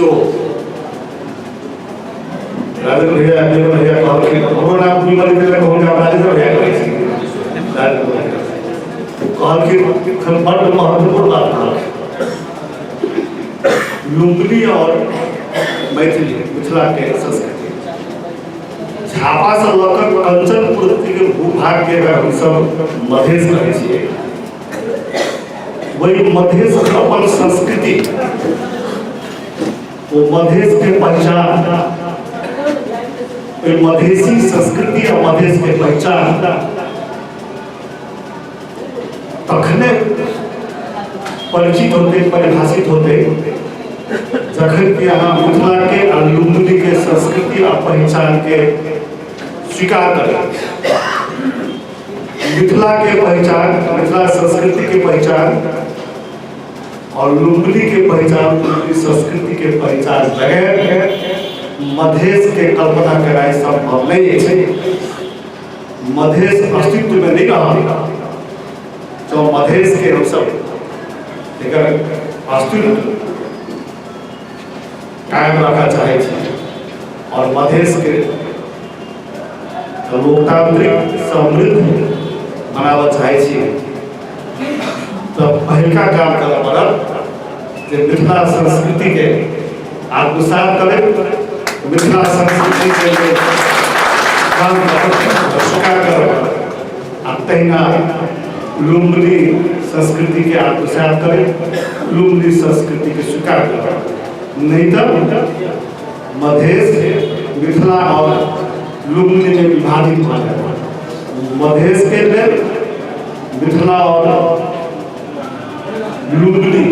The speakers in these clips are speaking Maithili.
सेहो राजेंद्र भैया, निर्मल भैया कहलखिन, हमरो नाम निर्मल देलक, हुनका राजेंद्र भैया कहै छी। राजेंद्र भैया कहलखिन, बड्ड महत्वपूर्ण बात कहलखिन। लुम्बिनी और मैथिली, मिथिला के संस्कृति, झापा से लऽ कऽ कंचनपुर के भूभाग के अगर हमसब मधेश कहै छियै, वही मधेश अपन संस्कृति, वो मधेश के पहचान, ओहि मधेसी संस्कृति आ मधेश के पहचान तखने परिचित होते, परिभाषित होते, जखन कि अहाँ मिथिला के आ लुम्बिनी के संस्कृति आ पहचान के स्वीकार करें। मिथिला के पहचान, मिथिला संस्कृति के पहचान और लुम्बिनी के पहचान, लुम्बिनी संस्कृति के पहचान बगैर मधेश के कल्पना कराए संभव नहीं है। मधेश अस्तित्व में नहीं रहा तो मधेश के हम सब एकर अस्तित्व कायम रखा चाहे छी और मधेश के लोकतांत्रिक समृद्ध बनाबऽ चाहै छी, तऽ पहिलका काम करऽ पड़त जे मिथिला संस्कृतिके आत्मसात करैत, मिथिला संस्कृतिके लेल काम करऽ, स्वीकार करऽ पड़त आ तहिना लुम्बिनी संस्कृतिके आत्मसात करैत लुम्बिनी संस्कृतिके स्वीकार करऽ, नहीं तऽ मधेश मिथिला और लुम्बिनी में विभाजित भऽ जायत। मधेश के लेल मिथिला और लुम्बिनी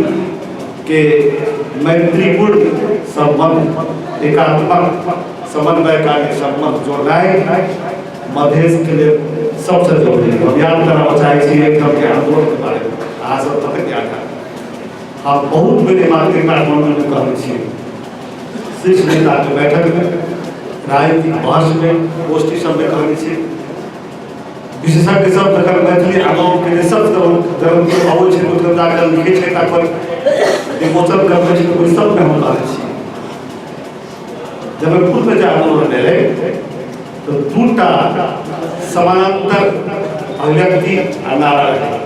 के मैत्रीपूर्ण संबंध, एकात्मक समन्वयकारी संबंध जोड़नाइ मधेश के लेल सबसे जरूरी है। हम याद कराबऽ चाहै छी एहिठाम के आंदोलन के बारे में, अहाँ सब ततेक याद हैत। हम बहुत बेर बात के काठमांडू में कहने छी, शीर्ष नेताके बैठकमे, राजनीतिक बहसमे, गोष्ठी सबमे कहने छी। विशेषज्ञ सब जखन मैथिली आन्दोलन के सब जखन केओ अबै छै, ओहिठाम जाकऽ लिखै छै, तकर विमोचन करबै छै, ओहि सबमे हम कहने छी। जनकपुरमे जे आन्दोलन भेलै तऽ दूटा समानान्तर अभिव्यक्ति आ नारा रहै।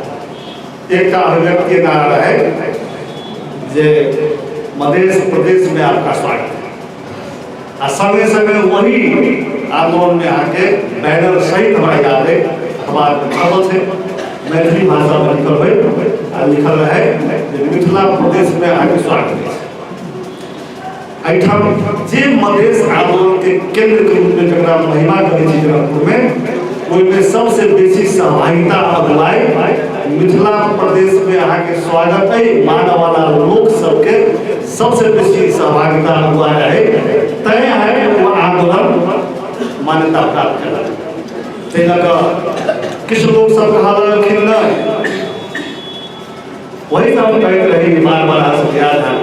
एकटा अभिव्यक्ति नारा रहै जे मधेश प्रदेश में आपका स्वागत है आ संगे संगे वही आंदोलन में अहाँके बैनर सहित, हमरा याद है, अखबार में छपल छै, मैथिली भाषा में लिखल होइ आ लिखल रहै जे मिथिला प्रदेश में अहाँके स्वागत अछि। एहिठाम जे मधेश आंदोलन के केंद्र के रूप में जकरा महिमा करै छी जनकपुर में, ओहिमे सबसे बेसी सहभागिता, अगुवाई मिथिला प्रदेश में अहाँके स्वागत है मानऽ वाला लोक सबके सबसे बेसी सहभागिता, अगुवाई रहे, तैं है ओ आंदोलन मान्यता प्राप्त केलक। ताहि लऽ कऽ किछु लोक सब कहऽ लगलखिन नहि। वही सब कहैत रही बार बार, अहाँ सब याद है।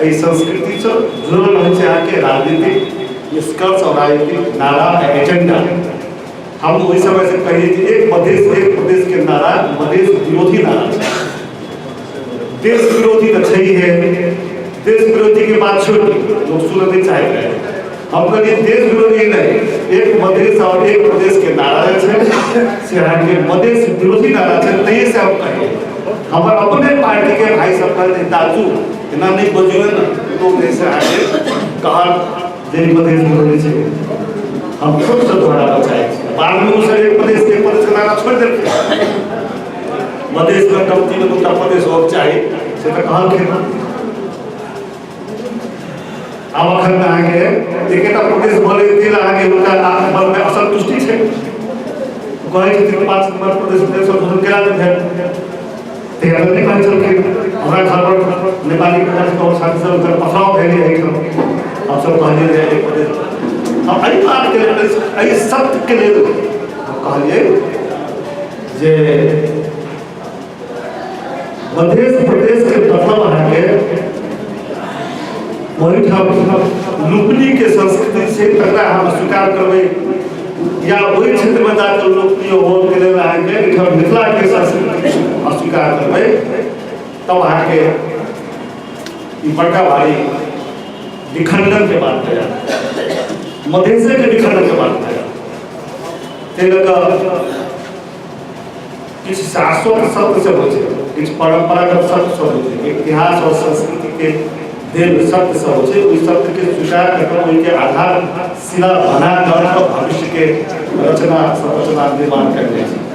एहि संस्कृतिसँ जुड़ल रहै छै अहाँके राजनीतिक निष्कर्ष और राजनीतिक नारा, एजेंडा। हम ओहि समय से कहिए कि एक मधेश एक प्रदेश के नारा मधेश विरोधी नारा छै। देश विरोधी तऽ छैहे। देश विरोधी के बात छोड़, लोग सुनऽ नहीं चाहैत रहे। हम कहलिए, देश विरोधी नहीं, एक मधेश और एक प्रदेश के नारा जे छै से अहाँके मधेश विरोधी नारा छै। तैये से हम कहिए, हमर अपने पार्टी के भाई सब कहते, दाजू, एना नहीं बजियो ने, लोग जैसे अहाँके कहल जे ई मधेश विरोधी छै। हम खुद से दोहराबऽ चाहै छी, बादमे ओ सब एक प्रदेश के नारा छोड़ि देलखिन। मधेश में कमती में दूटा प्रदेश होबक चाही, से तऽ कहलखिन। आब अखन अहाँके एकेटा प्रदेश भऽ गेल, अहाँके हुनका मनमे असंतुष्टि छै। कहै छथिन 5 नंबर प्रदेश प्रदेश संशोधन केला नहि भेल। तहिया तऽ नहि कहै छलखिन। हमरा घर पर नेपाली प्रदेश साथी सब हुनकर पथराव भेल एहिठाम। हमसब कहलियै जे एक प्रदेश, हम एहि बातके लेल, एहि सत्यके लेल हम कहलियै जे मध्य प्रदेश के मतलब अहाँके ओहिठाम लुम्बिनी के संस्कृति छै, तकरा हम स्वीकार करबै या ओहि क्षेत्रमे जाकर लोकप्रिय होबके लेल अहाँके एहिठाम मिथिलाके संस्कृति अस्वीकार करबै, तब अहाँके ई बड़का भारी विखंडनके बात भऽ जायत, मधेशेके विखंडनके बात भऽ जायत। ताहि लऽ कऽ किछु शाश्वत सत्य सब होइ छै, किछु परम्परागत सत्य सब होइ छै, इतिहास और संस्कृति के देल सत्य सब होइ छै। ओहि सत्य के स्वीकार कर कऽ, ओहिके आधार शिला बना कर भविष्य के रचना, संरचना, निर्माण कयल जाइ छै।